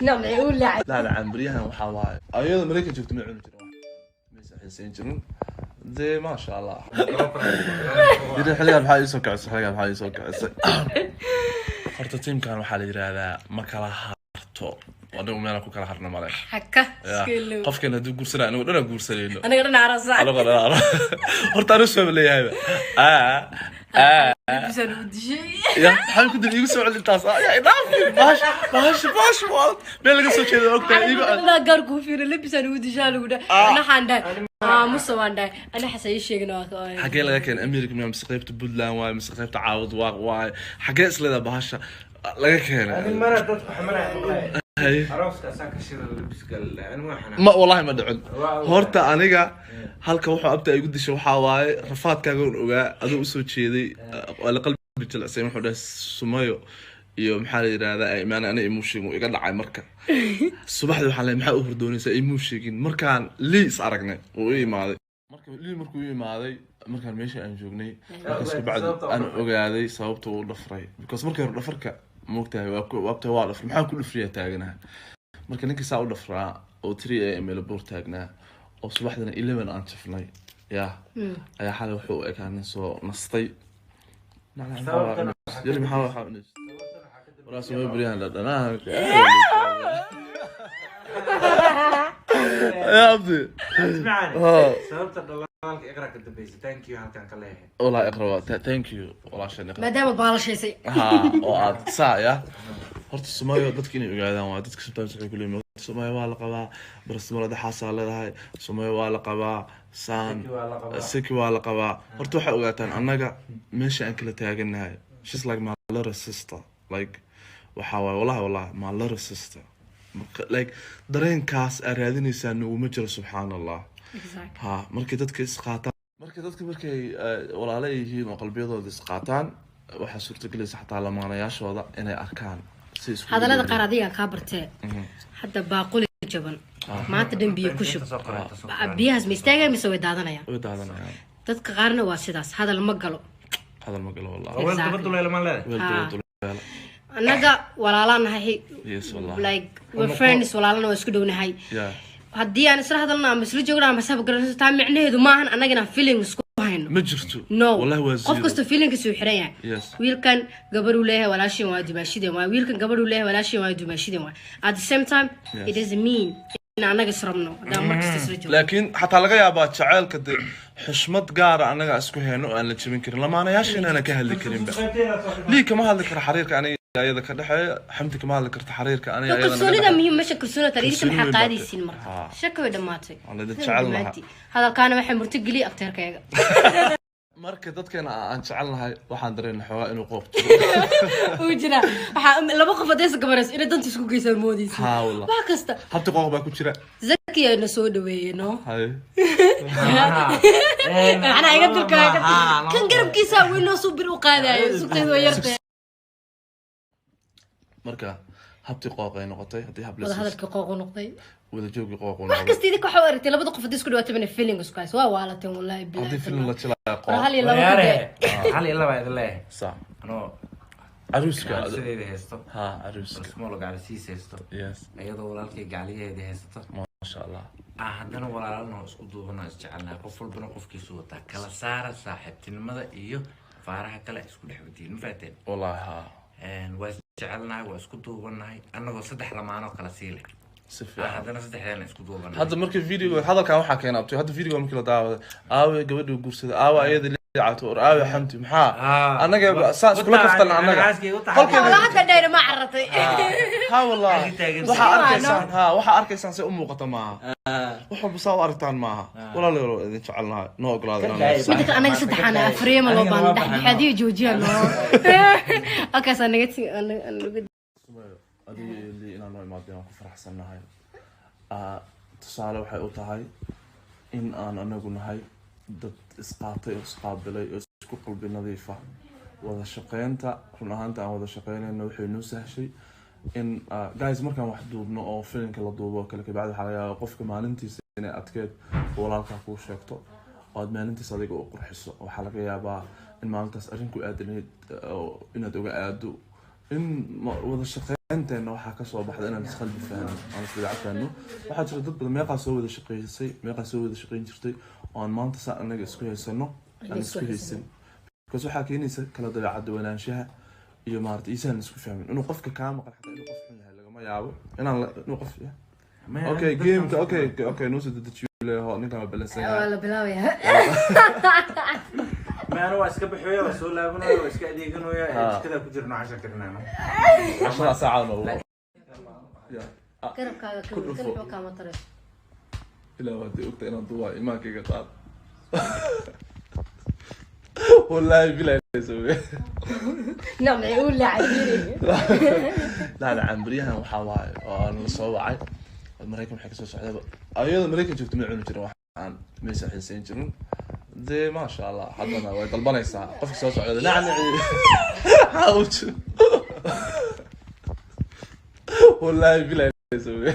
Nacnacay uu laacay. Nacnacan baryahan waxaa waaye, ayada Maraykan joogta ma cuni jirin, maysan xiisayn jirin dee. Maasha Allah, dee xilligan maxaa iisoo kicisay? Xilligan maxaa iisoo kicisay? Horta tiimkan waxaa la yidhaahdaa ma kala harto. Anigu meelaan ku kala harna male. Haka. Ya, iska ilow. Qofkan hadduu guursanaa, anigu dhana guursanayno. Aniga dhan arasa. Anigoo dhan horta anu soo leeyahayba. Bisaan u dishay. Ya, maxaa ku dil iigu soo celin taas? Ya, idhaafi bahash bahash bahash, waa meel laga soo jeedo, ogtahay iigu. Anaa gaar kuu fiira, labisaan ugu dishaa lagu dhahay. Ana waxaan dhahay aamusa, waan dhahay ana xasa ii sheegin waa Xagee laga keenay? America miya mise qaybta Puntland waaye mise qaybta Caawad Waaq waaye? Xagee isleedaa bahasha laga keenay? Mana dadku xamanaya maqlaya. Haye. Arooska asaa ka shida labiska ani waa xanaa. Ma wallahi ma dhicin. Horta aniga halka wuxuu abta igu dishay waxaa waaye rafaadkaaga un ogaa adoo usoo jeeday, waa la qalbi jilicsan. Wuxuu dhahay Sumayo iyo maxaa la yidhahdaa imaan ana imuu sheegin, wuu iga dhacay. Marka subaxdii waxaan leeyahay, maxaa u hordoonaysaa imuu sheegin? Markaan lii is aragnay uu i imaaday, marka lii markuu i imaaday, markaan meesha aan joognay, markaas kabacdi aan ogaaday sababta uu dhafray, because markii hore dhafarka moogtahay waa ku waabtahay, waa dhafray, maxaan ku dhafriyaa taaganaha. Marka ninkii saa u dhafraa oo 3 a.m. boor taagnaa oo subaxdana 11 aan jafnay ya ayaa xalay wuxuu u ekaa nin soo nastay. Yali maxaa waxaa cunaysa waraas ma beryahan dhadhanaanka ya abdi. Ismacani. Ha. Sababta dhalaalka Iqra ka dambeysay, thank you halkan ka leeyahay. Walaa Iqra waa thank you walaashan Iqra. Maadaama baalashaysay. Ha, oo aad saa ya horta Sumayo dadka inay ogaadaan waa dadka sometimes waxay ku leeyihiin Sumayo waa la qabaa, barastimolada xaasaa leedahay, Sumayo waa la qabaa, saan. Siki waa la qabaa. Siki waa la qabaa. Horta waxay ogaataan annaga meesha aan kala taagannahay, she's like my little sister, like waxaa waaye wallahi wallahi my little sister. Marka, like dareenkaas aad raadinaysaa nuguma jiro, subxaan Allah. Ha, markay dadka isqaataan, markay dadka markay walaalo yihiin oo qalbiyadooda isqaataan, waxaa suurtagelaysa xataa lamaanayaashooda inay arkaan si isku Hadallada qaar adigaan kaa bartee. Hadda baaquli jaban maanta dhan biyo ku shub, biyahaas ma istaagaan mise way daadanayaan? Way daadanayaan. Dadka qaarna waa sidaas, hadal ma galo. Hadal ma galo wallah. Weel daba duleela ma leedahay. Weel daba duleela. Annaga walaalaan nahay. Yes wallah. Like we're friends, walaalana waa isku dhownahay. Haddii aan isla hadalno ama isla joogno ama saba garanayso, taa micnaheedu maahan annaga inaan feeling isku hayno. Ma jirto. No. Wallahi waa Qof zero. kasta feelingkiisu uu xiran yahay. Wiilkan gabadhuu leeyahay, walaashin waa dumaashideen waa. Wiilkan gabadhuu leeyahay, walaashin waa dumaashideen waa. At the same time, it doesn't mean in annaga israbno haddaan mar kasta isla joogno. Laakiin xataa laga yaabaa jaceylka de xushmad gaara annaga isku hayno oo aan la jebin karin, lamaanayaasha inaana ka hadli karinba. Lii kama hadli karo xariirka aniga ayada ka dhexeeya, Xamdi kama hadli karto xariirka aniga ayada naga Kalsoonida dhexeeya. muhiim meesha, kalsoonida tariirka Kalsooni maxaa weyn baa qaadaysiin marka? Ha. Shaka way dhamaatay. Waa la idin jecel lahaa. Hadalkaana waxay murti geliyay akteerkayga. Marka dadkeena aan jecelnahay waxaan dareennay xoogaa inuu qooq Uu jiraa waxaa laba qof hadaysa gabarayso inay danta isku geysaan moodaysa. Haa wallah. Wax kasta. Habti qooq baa ku jira. Zaki na soo dhaweeyey, no. Haye. Macnaha iga dulkaa kan garabkiisa weynoo suu bir u qaadayo, sugteed waa yartee. Marka habti qooq ay noqotay haddii hab Wada la hadalkii qooq u noqday. Wada joogi qooq u Wax noqday. kasta idinka waxaa u aragtay labada qof haddii isku dhawaatay inay feeling isku hayso. Waa waalateen wallahi. Haddii film la jilaayo War qooq. hal iyo laba ka dee. Hal iyo laba idin leeyahay. Sax. Anoo Caruuska. gacalisadeeda haysto. Ha, caruuska. Small gacalisiis haysto. Iyadoo walaalkay gacaliyaheeda haysato. Maasha Allah. Ah, haddana walaalana isku duubana, isjecelnahay, qof walbana qofkiisu wataa. Kala saara saaxiibtinimada iyo faaraha kale isku dhex wadiin, ma fahateen? Wallahi ha. Waa isjecelnahay, waa isku duubanahay, annagoo saddex lamaanoo kala sii leh. Si Ah, fiican. Haddana saddexdeena isku duubanahay. Hadda markii video hadalkan waxaa keena abtay, hadda video markii la daawaday, aawe gabadhii guursaday, aawe ayada liicato, or aawe Xamdi, maxaa annaga saa iskula kaftan annaga Wala hadda dhayna ma carartay. Ha wallah. Xagga taagan. Waxaa arkaysaan, ha, waxaa arkaysaan say u muuqata maaha, wax walba saa u aragtaan maaha. Walaalayaal, waa idin jecelnahay, noo ogolaada inaan Midda kale, anaga saddexaan afriyama loo baahna, dhexdhexaadiyo joojiya noo halkaasaa naga Sumayo, adiga iyo Lii inaan noo imaadeen waan ku faraxsannahay. Tusaale waxay u tahay in aan anagu nahay dad isqaatay oo isqaabilay oo isku qalbi nadiifa. Wada shaqeynta run ahaanta aan wada shaqeynayno waxay noo sahshay in guys, markaan wax duubno oo filimka la duubo oo kale, kabacdi waxaa laga yaabaa qofka maalintiisa inay adkeed walaalkaa kuu sheegto oo aad maalintiisa adiga u qurxiso. Waxaa laga yaabaa in maalintaas arrin ku aadanayd oo inaad uga aado in wada shaqeyn. Beenteena waxaa kasoo baxda inaan isqalbi fahno, aan isdabeecad fahno. Waxaa jira dad badan, meeqaa soo wada shaqeysay, meeqaa soo wada shaqeyn jirtay oo aan maanta saa anaga isku haysano, aan isku haysan, because waxaa keenaysa kala dabeecad duwanaanshaha iyo maarata isaan isku fahmin. Inuu qofka kaa maqan, xataa inuu qof xun yahay lagama yaabo, inaan inuu qof. Okay, gameka, okay, noo soo dedejiyo leeyaho, ninkan waa balansan Waa yahay. la bilaabaya. Ma ana waa iska baxooya, waa soo laabanaya, waa iska adeeganaya, jikada ku jirno, casha karinayno. 10 saaca noogu. Ya. Garabkaaga Ku dhufo. kan wuxuu kaama tarayso. Ilaa hadii ogta inaan duubaa, imaankayga qaad. Wallaahi bilaa samee. Nacmay uu laacay. La cambriyahan waxaa waaye oo aan la soo wacay. Maraykan waxay kasoo socdaba, ayadoo Maraykan joogto ma cuni jirin, waxaan maysan xiisayn jirin. Dee maasha Allah, haddana way dalbanaysaa qofka soo socda nacnaci. Ouch. Wallaahi bilaa samee.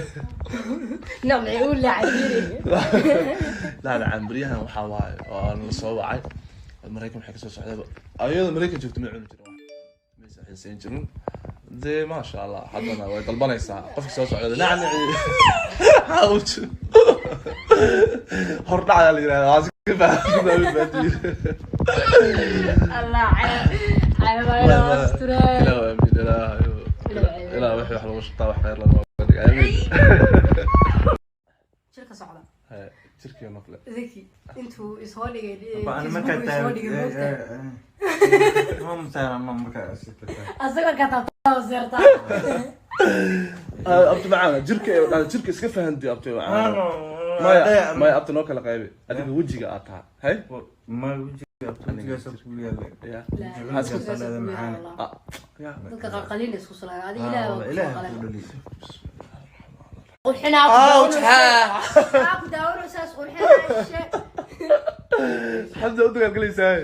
Nacmay uu laacay. La cambriyahan waxaa waaye oo aan la soo wacay. Maraykan waxay kasoo socdaba, ayadoo Maraykan joogto ma cuni jirin, maysan xiisayn jirin. Dee maasha Allah, haddana way dalbanaysaa qofka soo socda nacnaci. Ouch. Hordhacayaa la yirahdaa, waa si ka fahmay. Allah ceeb asturay. Ilaa amiin, ilaa ilaa wixii wax lagu shaqtaa wax khayr lama dhiga, amiin. Jirka socda. Haye, jirkiyo nafle. Zaki intuu isoo dhigay Ba ana markaa Facebook isoo dhigay, moogtahay? Ma mutaaran ma markaa sitata. Asagoo ka taabtaa seerta. Abti macaan, jirka jirka iska fahanti, abti macaan. Maya maya, abti, noo kala qaybi. Adiga wejiga aad tahay hay. Ma wejiga, wejigaas ku yaala. Ya. Macaan. Ah, ya. Dadka qalqaliin isku salaay, adiga Ilaahay waa ku Ilaahay qalay. ku dhaliyo. Qurxinaa. Ouch. Ku daawanaysaas qurxinaa. Xamza u dagaalgelaysaa.